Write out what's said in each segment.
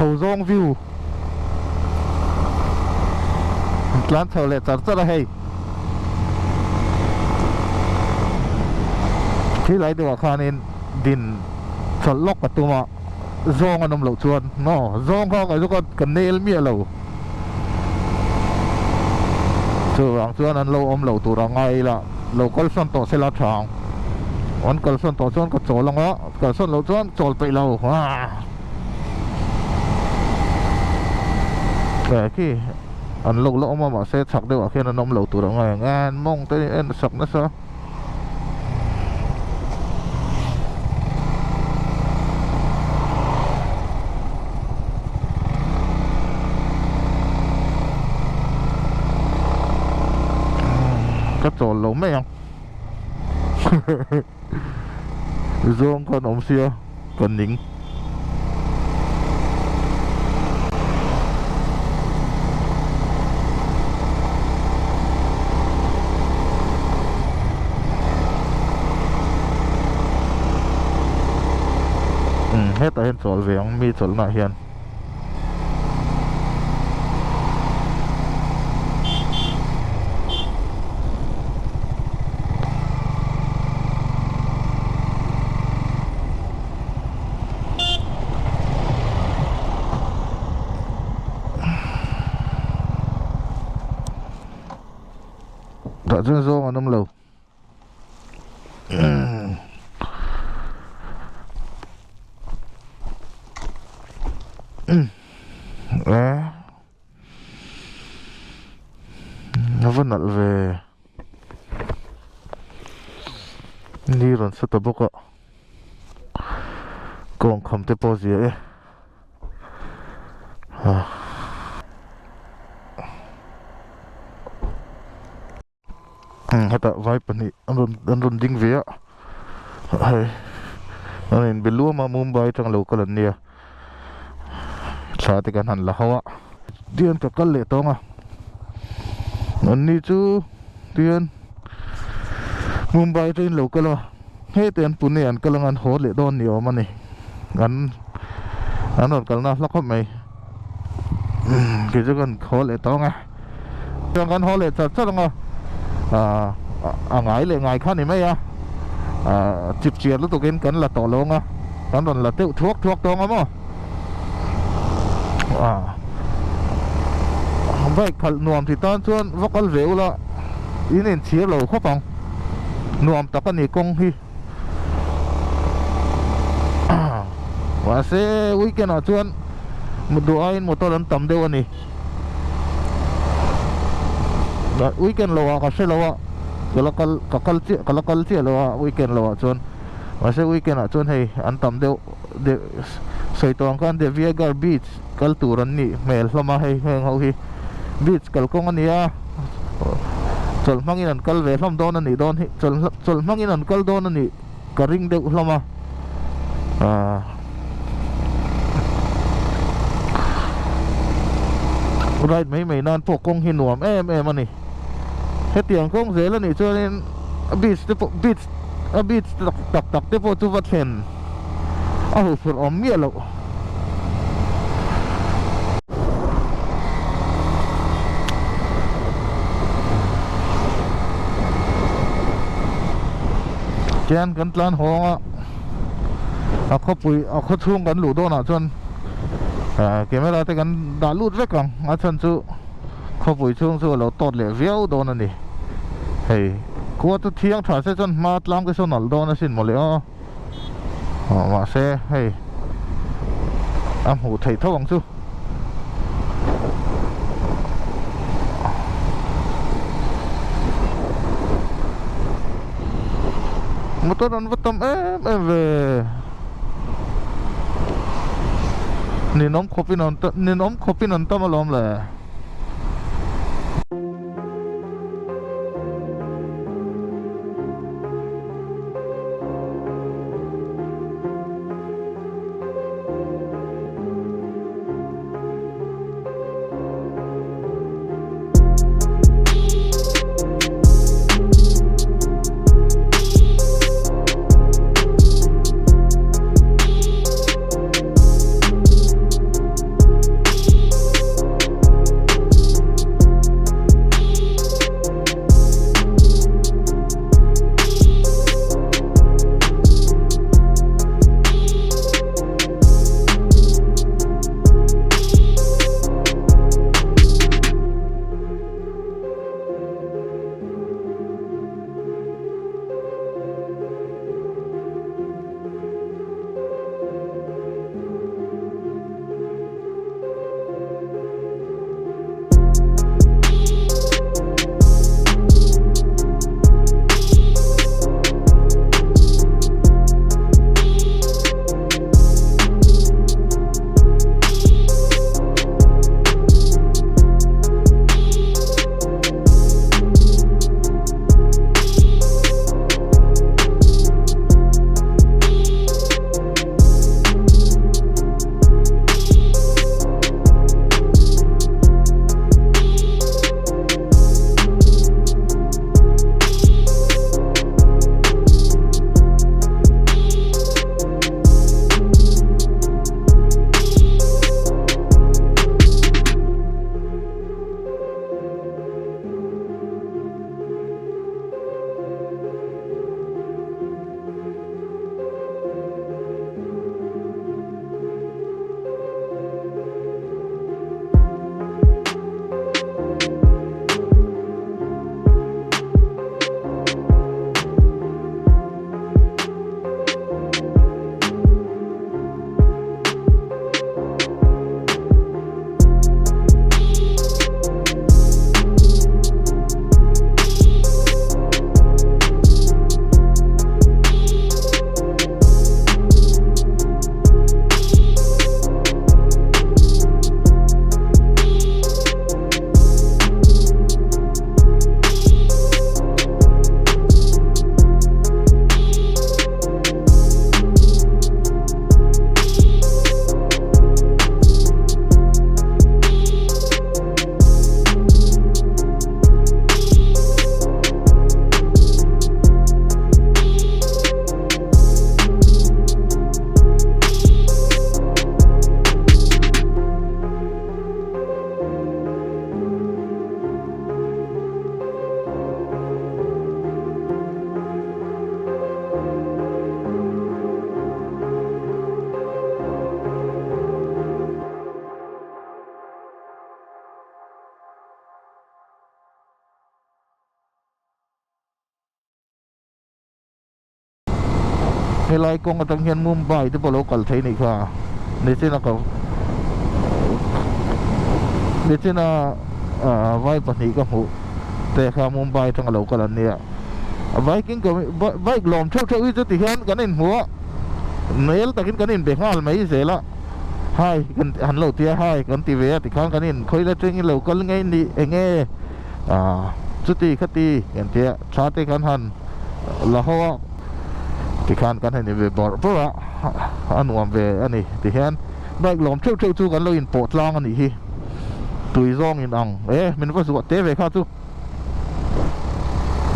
Chho zawng view tlan chho leh char char a hei. Khi lai deuhah khanin din chawlh lawk ka tum a, zawng an awm loh chuan maw zawng kha ka chu ka nel miah lo. Chuvang chuan an lo awm lo tur a ngai ila lo kalsawn tawh sela tha ang. An kalsawn tawh chuan ka chawl ang a, kalsawn loh chuan chawl peih lo. Aa khi an lo la awm a mahse chhak deuhah khian an awm lo tur ang a eng mawng te en sak nasa. Ka chawl lo mai ang zawng khan awm sia ka ning. Hetah hian chawl ve ang mi chawlhna ah hian. Tah chuan zawng an awm lo. A va nalh ve ni rawn sa ta bawk a kawng kham te pawh a zia e. Hetah vai pahnih an rawn an rawn ding ve a hei an inbe luam a Mumbai atang lo kal an nia thla te kan han la ho a tihian ka kal leh tawng a an ni chu tihian Mumbai atangin lo kal a heti an Pune an kal anga an haw leh dawn ni awm a ni an an rawn kalna hla khawp mai kei chu kan haw leh tawng a. Chuan kan haw leh char char ang a, aah a ngai leh ngai kha ni mai a, aah chip chiar lutukin kan la tawh lo ang a, kan rawn la deuh thuak thuak tawng a maw? Aah bike khalh nuam ti tan chuan va kal ve ula in inchhir lo khawp ang, nuam tak a ni kawng hi. Mahse weekend ah chuan duh aiin motor an tam deuh a ni. Weekend lo ah ka hre lo a ka la kal ka kal chiah ka la kal chiah lo a weekend lo ah chuan mahse weekend ah chuan hei an tam deuh deuh sawi tawh ang khan Deviagarh beach kal tur an nih hmel hlawm a hei heng ho hi beach kalkawng a ni a chawlh hmangin an kal ve hlawm dawn a nih dawn hi chawlh chawlh hmangin an kal dawn a nih ka ring deuh hlawm a aaa ride mai mai nan pawh kawng hi nuam em em a ni hetiang kawng zel a nih chuanin a beach te pawh beach a beach tak tak tak te pawh chu va thlen a huphurh awm miah loh. Tian kan tlan hawng a a khawpui a khaw chhung kan luh dawnah chuan ah camera te kan dah lut vek ang a chhan chu khawpui chhung chu a lo tawt leh viau dawn a ni hei khua chu thiang tha se chuan hma tlang te sawn alh dawn asin mawle aw. Aw mahse hei a hmuh theih tho ang chu. Motor an va tam em em ve. Ninawm khawpin an ninawm khawpin an tam alawm le. Helai kawng atang hian Mumbai te pawh lo kal thei nih kha nichina ka nichina ah vai pahnih ka hmuh te kha Mumbai atanga lo kal an nia biking bike lawm theuh theuh hi chu ti hian kan inhmu a nel takin kan inbe nghal mai zel a hai kan han lo tia hai kan ti ve a tikhan kan in khawi la tengin lo kal ngei ni enge ah chuti khati kan tia tha te kan han la ho a tikhan kan han inbe bawrh bawrh a a nuam ve a ni tihian bike lawm theuh theuh chu kan lo inpawh tlang a nih hi tui zawng in ang e min va zuah te ve kha chu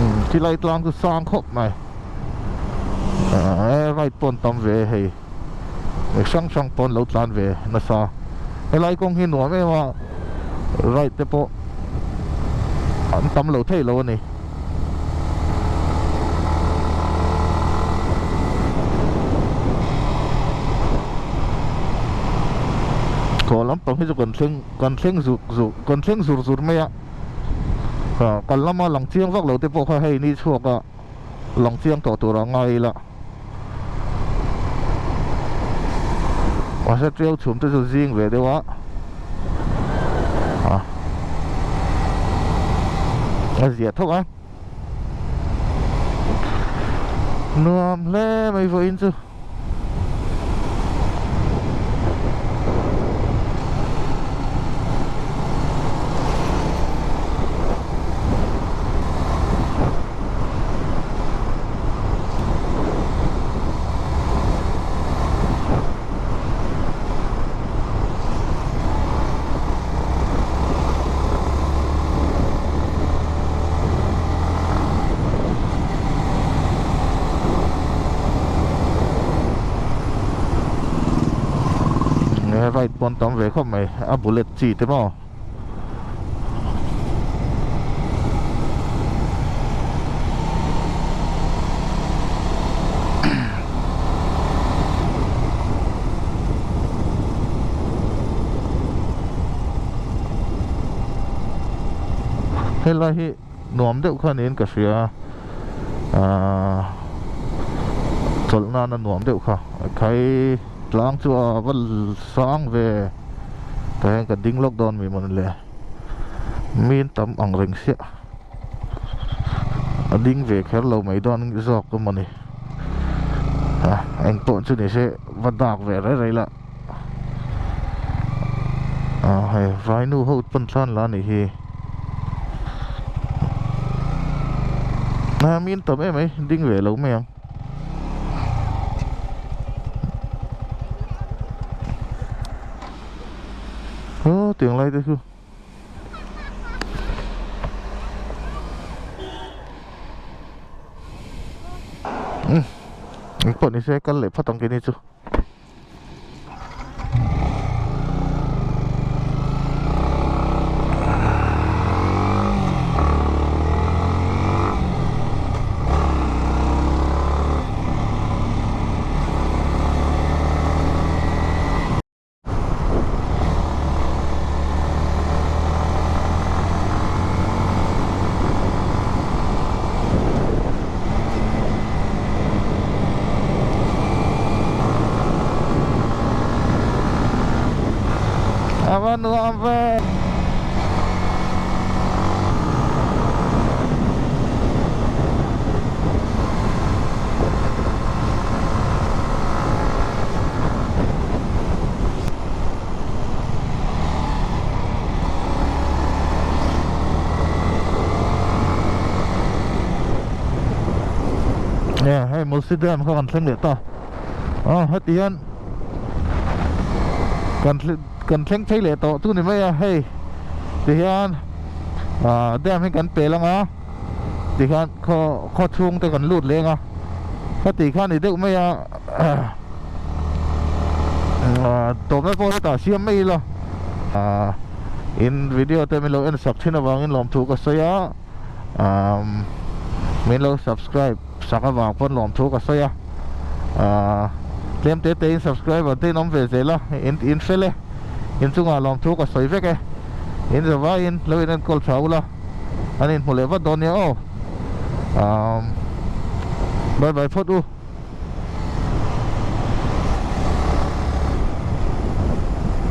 umm chilai tlang chu sang khawp mai e right pawn tam ve hei hrang hrang pawn lo tlan ve nasa helai kawng hi nuam em a right te pawh an tam lo thei lo a ni. Khaw lampang hi chu kan thleng kan thleng zuk zuk kan thleng zur zur mai a ah kal lama lang chiang vak lo te pawh kha hei ni chhuak a lang chiang tawh tur a ngai ila mahse tiau chhum te chu zing ve deuh a ah a zia thawk a nuam hle mai vawiin chu. Ride pawn tam ve khawp mai a bullet chi te maw. Helai hi nuam deuh kha niin ka hria aaa chawlh nana nuam deuh kha khai tlang chu a va sang ve. Tah hian ka ding lawk dawn mi mawn le min tam ang reng siah a ding ve kher lo mai dawn zawk emaw ni ah eng pawh chu ni se va dak ve rei rei la ah hei vainu ho pawn thlan la nih hi ah min tam em mai ding ve lo mai ang. Ơ tiang lai te chu Eng pawh ni se kal leh phawt ang keini chu. A va nuam ve. Nge hei Mulsi dam kha kan thleng leh ta a heti hian kan kan thleng phei leh tawh chu ni mai a hei ti hian ah dam hi kan pel ang a ti hian khaw khaw chhung te kan lut leng a heti kha ni deuh mai a ah tawpna pawh hetah siam mai ila ah in video te min lo en sak thin avangin lawmthu ka sawi a. Umm min lo subscribe sak avang pawn lawmthu ka sawi a ahh tlem te te in subscriber te in awm ve zel a in in fel e in chungah lawmthu ka sawi vek e in za vaiin lo in enkawl tha ula an inhmu leh vat dawn nia aw umm bye bye phawt u.